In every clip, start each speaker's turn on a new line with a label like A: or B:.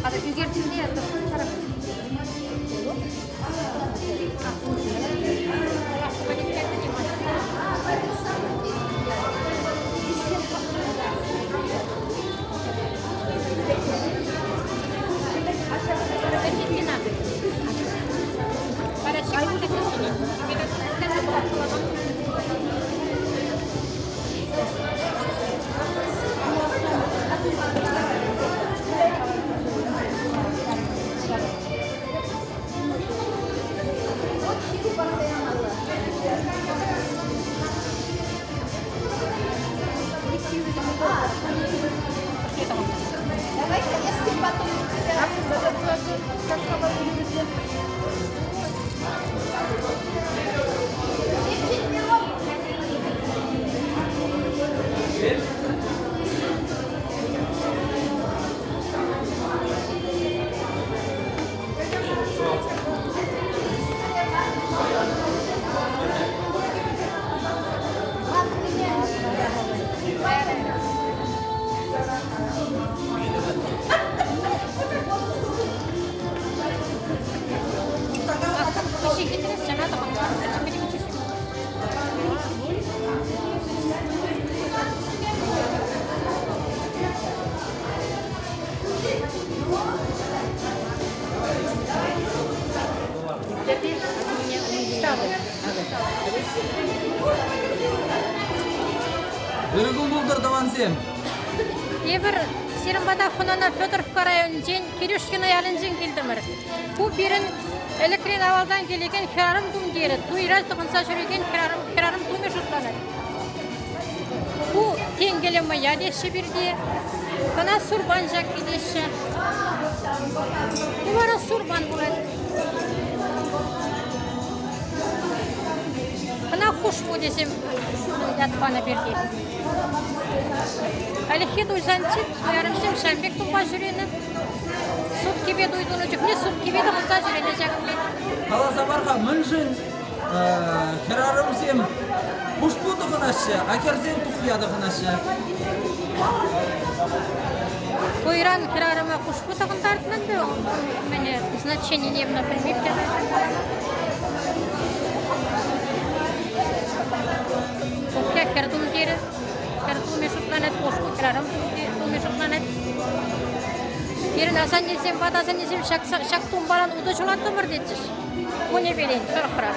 A: Ӳкерчӗкне
B: Ырӑ кун пултӑр, тӑвансем!
A: Эпир сирӗн пата хӑнана Федоровка районӗнчен Кирюшкино ялӗнчен килтӗмӗр. Ку пирӗн ӗлӗкрен авалтан килекен хӗрарӑм тумтирӗ, туйра тӑхӑнса ҫӳрекен хӗрарӑм, хӗрарӑм тумӗ шутланать. Ку тенкӗлӗ мӑя теҫҫӗ пирте, кӑна сурпан ҫакки теҫҫӗ. Ку вара сурпан пулать. Ӑна хушпу тесе ят панӑ пирки. Ӗлӗкхи туйсанччен хӗрарӑмсем ҫавӑн пек тумпа ҫӳренӗ. Суткипе туй тунӑ чухне суткипе тӑхӑнса ҫӳренӗ ҫакӑн пек.
B: Каласа пар-ха, мӗншӗн хӗрарӑмсем хушпу тӑхӑнаҫҫӗ, а хӗрсем тухья тӑхӑнаҫҫӗ?
A: Туйран хӗрарӑма хушпу тӑхӑнтартнӑ ӗнтӗ, мӗне значенине пӗлмеп те. Тухья хӗр тумтирӗ. Хӗр тумӗ шутланать, хушпу хӗрарӑм тумӗ шутланать. Пирӗн асаннесем, ват асаннесем ҫак, ҫак тумпаран утӑ ҫулаттӑмӑр тетчӗҫ. Кунӗперен тӑрӑхра.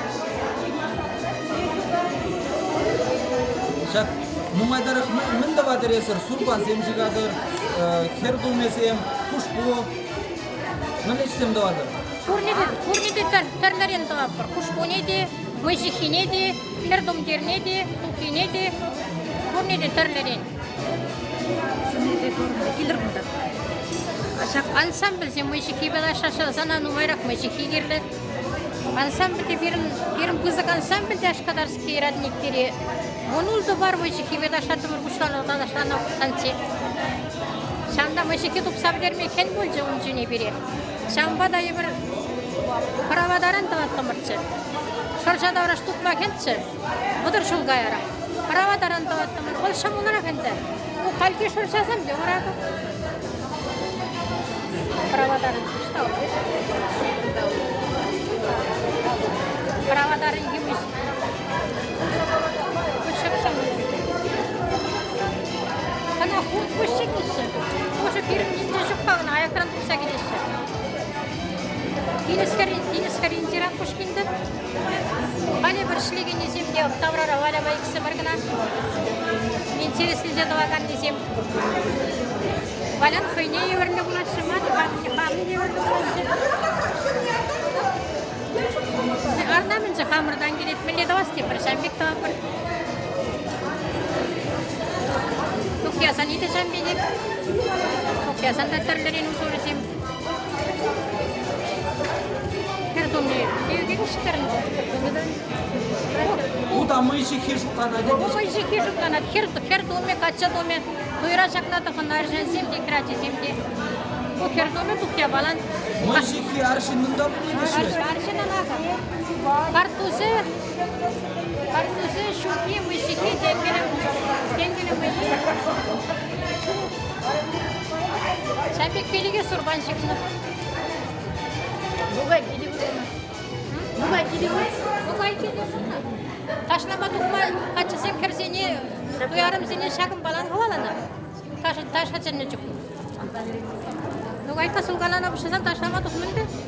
B: Ҫак нумай тӑрӑх мӗн тӑватӑр эсир? Сурпансем ҫыхатӑр, хӗр тумӗсем, хушпу. Мӗн ӗҫсем тӑватӑр?
A: Пурне те, пурне те тӗрлӗрен тӑватпӑр. Хушпуне те, мӑй ҫыххине те, хӗр тумтирне те, туххине те, пурне те тӗрлӗрен.
C: Килӗр кунта.
A: Ҫак ансамбльсем мӑй ҫыххипе лашаша сана нумайрах мӑй ҫыххи кирлӗ. Ансамбльте пирӗн, пирӗн пысӑк ансамбль те Ашкадарский родниккире. Вунултӑ пар мӑй ҫыххипе ташлаттӑмӑр пуҫланӑ ташланӑ пулсанччӗ. Ҫавӑнта мӑй ҫыххи тупса пӗтерме хӗн пулчӗ ун чуне пире. Ҫавӑнпа та эпир праватаран тӑваттӑмӑрччӗ. Шӑрҫа тавраш тупма хӗнччӗ. 30 ҫул каярах. Праватаран тӑваттӑмӑр. Вӑл ҫӑмӑлрах ӗнтӗ. Ну, хальхи шӑрҫасем те вӑратӑп. Праватаран Праватаран йывӑҫ. Ӑна хурт пуҫ теҫҫӗ. Тоже пирӗн енче ҫук-ха ӑна аякран тухса килеҫҫӗ. Тинӗс хӗрри, тинӗс хӗрринче пуҫ килтӗм. Халӗ пӗр ӗҫлекеннисем те таврара Валяпа иксӗмӗр кӑна. Интересленсе тӑваканнисем. Валян хӑйне евӗрлӗ пулаҫҫӗ мар, хамӑн евӗрлӗ пулаҫҫӗ. Орнаменчӗ хамӑртан килет. Мӗнле тӑвас тепӗр, ҫавӑн пек тӑватпӑр. Тухьясан итӗ ҫавӑн пекех. Тухьясан та тӗрлӗрен узорӗсем. Хӗр тумне ӳкерӗҫтӗр ӗнтӗ.
B: Ку та мӑй ҫыххи шутланать.
A: Ку мӑй ҫыххи шутланать. Хӗр, хӗр тумӗ, каччӑ тумӗ. Туйра ҫакна тӑхӑннӑ арҫынсем те, хӗрачасем те. Ку хӗр тумӗ тухьяпалан.
B: Мӑй ҫыххи арҫыннӑн та пулнӑ теҫҫӗ.
A: Арҫыннӑн акӑ. Карттусӗ, карттусӗ ҫурхи мӑй ҫыххи тенкӗлӗ, тенкӗлӗ мӑййи. Ҫав пек пилӗке сурпан ҫыхнӑ.
C: Нухай киле вырӑнна. Нухай киле
A: Нухай киле вырӑнна. Ташлама тухма каччӑсем хӗрсене, туярӑмсене ҫакӑнпалан хӑваланӑ. Таша чӗннӗ чухне. Нухайка сулкалана пуҫласан ташлама тухмӑн ӗнтӗ.